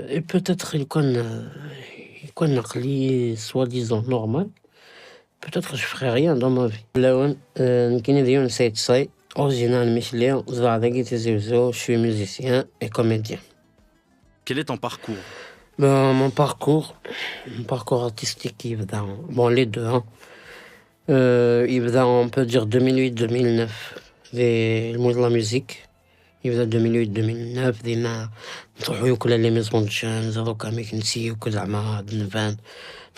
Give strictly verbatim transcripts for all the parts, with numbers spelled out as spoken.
Et peut-être il كان il كان عقلي soi-disant normal, peut-être je ferais rien dans ma vie. Lawen, euh, nekkini d Younes Ayt Say, originaire Micli, zedɣeɣ dagi Tizi Wezzu, je suis musicien et comédien. Quel est ton parcours? Ben, mon parcours, mon parcours artistique, il va dans, bon, les deux, hein. Euh, il va dans, on peut dire deux mille huit deux mille neuf, des, le monde de la musique. Il va deux mille huit deux mille neuf, des na, نروحو يوكل les maisons de jeunes, donc ميك نسي يوكل زعما هاد نفان.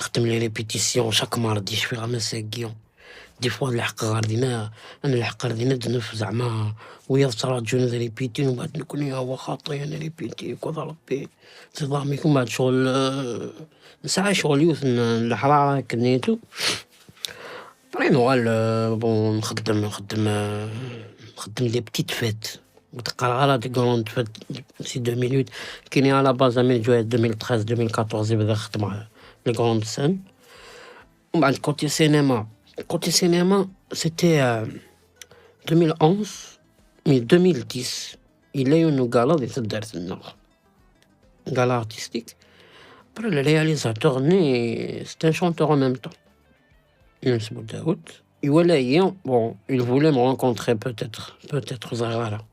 نخدم les répétitions chaque mardi, je fais la messe. Des fois نلحق غير دينا، انا نلحق غير دينا دنف زعما، ويا تراجعون ذا répéter، ومن بعد نكون يا هو خاطي انا répéter كذا ربي. تضاميكم بعد شغل، آه، نسعى شغل يوث ن-، الحرارة كنيتو. Après نوال، آه، bon، نخدم، نخدم، آه، نخدم des petites fêtes. وتقرا غير des grandes fêtes. C'est deux mille huit. كاين à la base من جويلية deux mille treize deux mille quatorze يبدا خدمة les grandes scènes. ومن بعد côté cinéma، côté cinéma c'était, euh, deux mille onze, mais deux mille dix يلا يونو gala دي تدارت لنا. Gala artistique. Après le réalisateur ني c'est un chanteur en même temps. Younes Bouddaoud. يولي, bon, il voulait me rencontrer peut-être, peut-être زغارة.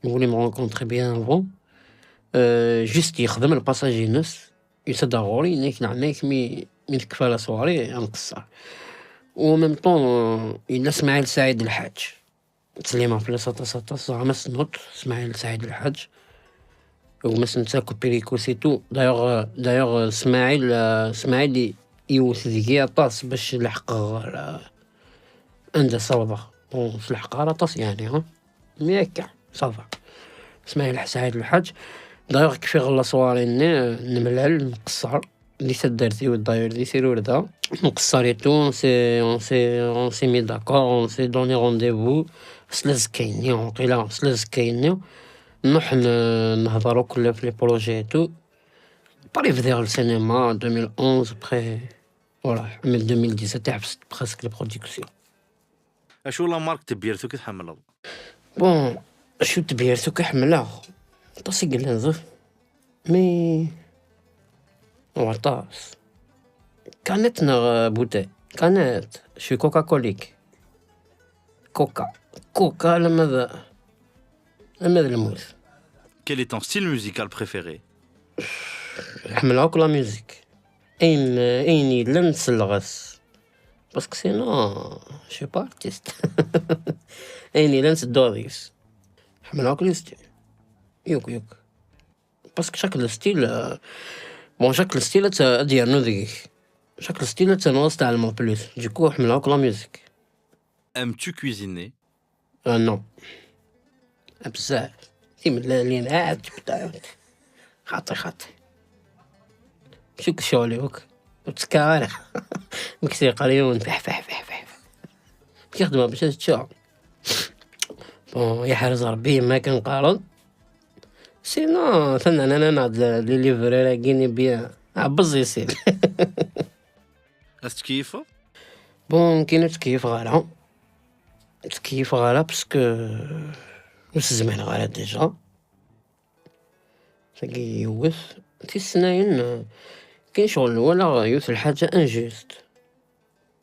Il voulait me rencontrer bien avant. Euh, juste يخدم le passage ينس. يسد غوري، نيك نعنيك مي، مي تكفى la soirée، نقصر. و même temps، آه، إلا سماعيل سعيد الحاج. تسليمة في سطا سطا، زعما سنوت، سماعيل سعيد الحاج. وما سنساكو بيريكوس et tout. D'ailleurs، آه، d'ailleurs، آه، سماعيل، آه، سماعيل ي-، يوث ديكي أطاس باش لحق غير، آه، عند صوضة. Bon، في الحق غير أطاس يعني، ها. Mais هكا، ça va. سماعيل سعيد الحاج. D'ailleurs كيفي غلا soirée ني-، نملال، نقصر. دي تدارتي و داير دي سيرور دا. نقصر et tout، on s'est, on s'est, on s'est mis d'accord, on s'est donné rendez-vous. سلز كايني، وقيلا سلز كايني. نروح ن-، نهضرو كل في les projets et tout. Après بديغ le cinéma deux mille onze، après، voilà، من deux mille dix-sept حبست presque les productions. Acu la marque تبيرتو كي تحملض؟ Bon، شو تبيرتو كحملة؟ طاسي قلنا نزف. Mais وعطاس. كانت نغ بوتي. كانت. شو كوكا كوليك. كوكا. كوكا لما ذا، لما ذا الموت. Quel est ton style musical préféré? حملة la musique. اين، اين يلن سلغس. Parce que sinon je suis pas artiste. اين يلن سدوغيس. حملة le style. يوك يوك. Parce que chaque style, euh, bon, chaque style ت-، ادير نو ذيك. Chaque style تنوص تعلم plus. Du coup حملة la musique. Aimes-tu cuisiner? آه، non. بزاف. تيملالين عاد جبت. خاطي، خاطي. شو كشولي وك؟ وتسكارة. مكسي قريون، فح، فح، فح، فح. كي خدمة باش تشا. Bon، يحرز ربي ما كنقارن. Sinon ثنا انا نعد les livres راكيني bien. عبز يسير. Est-ce que tu kiffes? Bon، كاين تكيف غالا. تكيف غالا parce que وس زمان غالا déjà. تاكي يوث. تيسناين كاين شغل ولا يوث الحاجة injuste.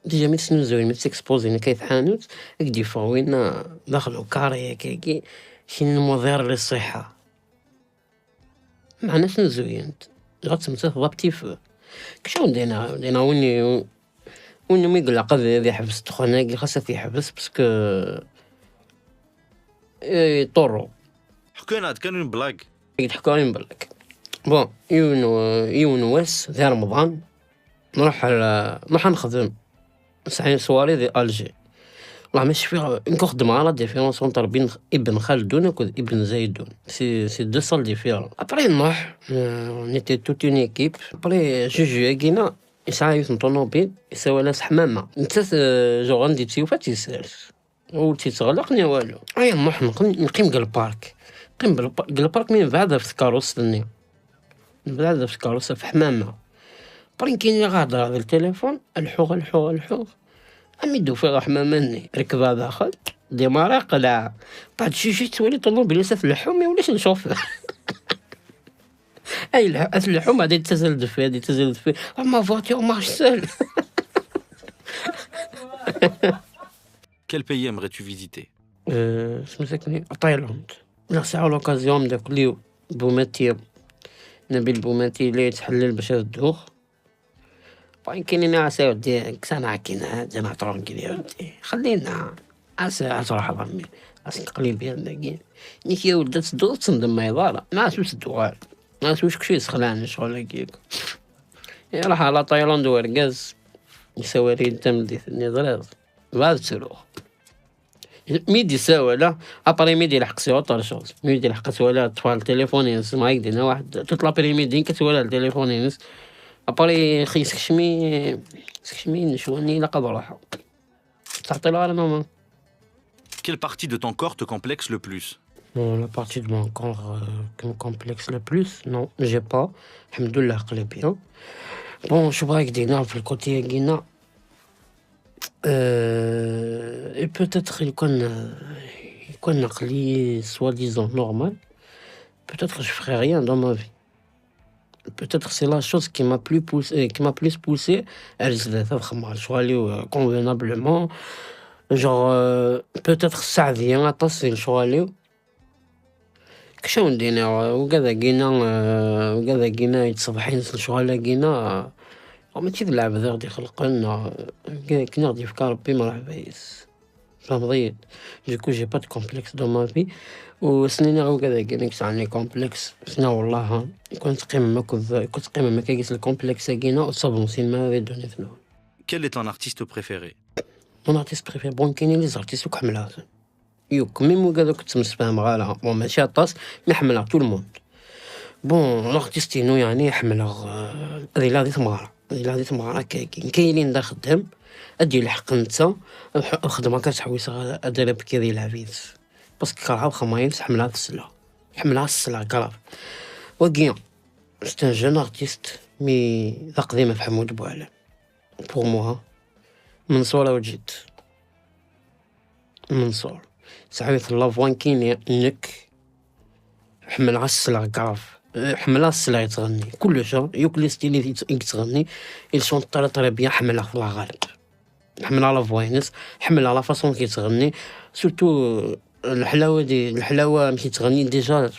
Déjà مي تسنو زوين، مي تسكسبوزين كيف حانوت، اك دي فوين داخل كاري كيكي، شين مضر للصحة. معنا شنو زوينت؟ غتمسح ضابطي في كشو دينا، دينا وين، وين ما يقول لك هذا يحبس الدخان، هاكي خاصة يحبس parce que إيه، طرو. حكينا عاد كانوا بلاك. يضحكوا عليهم بالك. Bon، يون، يون واس ذي رمضان نروح على، نروح نخدم. نسعى soirée دي الجي. والله ما شفيغ، نكون خدمة على différence entre بين ابن خلدون وكذ ابن زيدون. C'est, c'est deux salles différentes. Après نروح، آه، on était toute une équipe. Après جوج ياكينا يسعى يوث طوموبيل يساوي ناس حمامة. نتا، آه، جو غندي تيوفا تيسالس. ولتي تغلقني والو. ايا نروح نقيم، نقيم قال البارك. نقيم قال البارك من بعد في الكاروس ثني. من بعد في الكاروس في حمامة. برين كاين اللي غاهضر هذا التليفون، الحوغ، الحوغ، الحوغ. امي دوفي راه حمامة ني. ركبها داخل. ديمارا قلع. بعد شي شي تولي طوموبيل لسه في اللحوم، ما يوليش نشوف. Ay, lḥu-, at lḥum, ad yettazzal deffir, ad yettazzal deffir. Oh, ma voiture marche seule. Quel pays aimerais-tu visiter ? Euh, اسمو ساكني Thaïlande. La ساعة l'occasion مداكليو بوماتي، نبيل بوماتي اللي يتحلل باش يردوخ. باين كاينين عسى ودي كسانا كاين جماعة ترونكيل يا ودي، خلينا عسى تروح ضمي. عسى تقليب يا داكي. نيك يا ولد تدور تندم ما يضار، ما عسو تدوار، ما عسوش كشي سخلان شغل هكيك. يروح على تايلاند ورقاز يسوي ريد تمديث نيضريض بعد تروح. ميدي ساولا، ابري ميدي لحق سي اوتر شوز. ميدي لحق سوالا طفال تليفون ينس، ما يقدر واحد توت لابري ميدي كتوالا التليفون ينس. ابري خي سكشمي، سكشمي نشواني لا قبل روحه. تعطي له على ماما. Quelle partie de ton corps te complexe le plus ? Bon, la partie de mon corps euh, qui me complexe le plus, non, j'ai pas. الحمد لله قلبي. Bon, شو بغيك دينا في الكوتي كينا؟ Euh, et peut-être يكون يكون عقلي soi-disant normal. Peut-être je ferai rien dans ma vie. Peut-être c'est la chose qui m'a plus poussé, qui m'a plus poussé à résister. شغالي convenablement. Genre, euh, peut-être ساعديا atas شغالي. كشو ندينا وكذا كينا، وكذا كينا يتصبحين شغالة كينا. وماشي د العبد غادي يخلقنا، كنا غادي يفكر ربي مرحبا يس. فهمضيت. Du coup j'ai pas de complexe dans ma vie. وسنيني غير كذا كينا كسعني complexe. سنا والله كنت قيم ما كنت كنت قيم ما كيس الكومبلكس كينا وصابون سين ما غادي دوني ثنو. Quel est ton artiste préféré ? Mon artiste préféré, bon, كاينين les artistes وكحملات. يوك ميم وكذا كنت مسفهم غالا، bon ماشي عطاس، mais حملها tout le monde. Bon l'artiste ينو يعني حملها، آه، هذه لا هذه ثمارة، هذه لا هذه ثمارة كاين كاينين دا خدام. ادي الحق انت، الخدمة كتحوس ادرب كذي لعبيد. باسكو كرهها وخمايل حملها في السلا، حملها السلا كراف. وكيا c'est un jeune artiste mais ذا قديم في حمود بوعلام. Pour moi منصورة وجيت. منصور. صاحبي في لافوان كيني نك. حملها السلع كراف. حملها السلع يتغني كلش، يوك لي ستيلي يتغني. Il chante très très bien، حملها في الغالب. حملها لافوينس، حملها لا فاصون كيتغني. Surtout الحلاوة دي، الحلاوة مشي تغني déjà.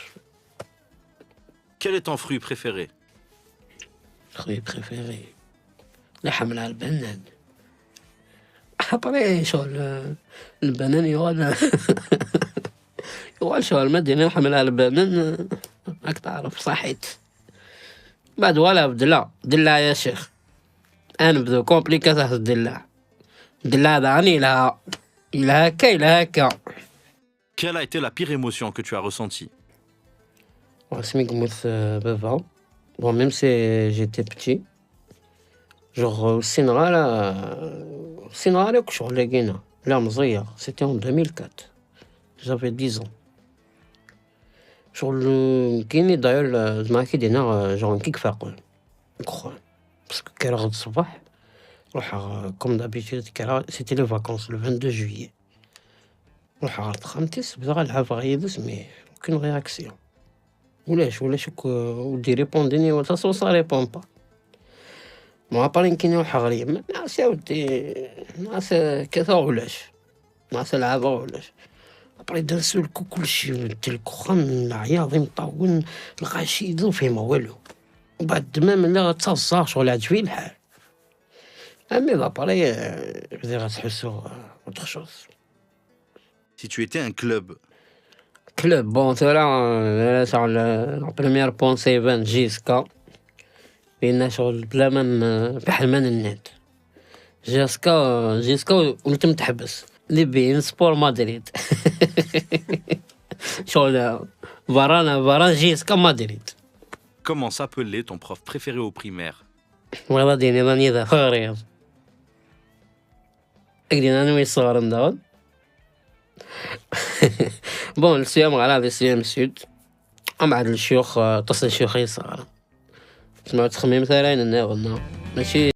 Quel est ton fruit préféré ? Fruit préféré. لا حملها البنان. ابري شغل البنان يغال يغال شغل مدينة حملها البنان. راك تعرف صحيت. بعد ولا بدلا دلا يا شيخ. انا بدو كومبليكا تحت الدلا. دلا هذا راني لها، لها هكا لها هكا. Quelle a été la pire émotion que tu as ressentie ? واسمي قمت بابا. Bon même si j'étais petit. Genre السينغال، السينغال كنت شغل لقينا لا مزية. C'était en deux mille quatre. J'avais dix ans. شغل كيني داير زعما كي دينا genre كي كفاقون. كخوان. Parce que كي راه غد الصباح روح comme d'habitude كي راه c'était les vacances le vingt-deux juillet. روح عرض خامتي السبت غا لعب غيدس mais aucune réaction. ولاش ولاش ك- ودي ريبونديني ولا سو سا ريبون با. ما بارين كيني روح غريب ناس يا ودي. ناس كذا ولاش. ناس لعبة ولاش. ابري دان سول كو كلشي بدل كخن العياض مطاون. الغاشي يدو فيه ما والو. وبعد ما ملي غتصاصا شغل عاد فيه الحال. امي دابري بدي غتحسو autre chose. Si tu étais un club ? Club bon ثورة. ثورة شغل la première point seven جيسكا. بينا شغل بلا ما ن- بحال ما نناد. جيسكا جيسكا وليت متحبس لي بين سبور مدريد. شغل فارانا فاران جيسكا مدريد. Comment s'appelait ton prof préféré au primaire ? والله ديني راني ذا فغريض. اكدين انا وين صغار ندون. Bon السيام غالا هذا السيام السود. ام عاد الشيوخ آه، تصل الشيوخ يصغر. سمعت تخميم ثاني ناغنا ماشي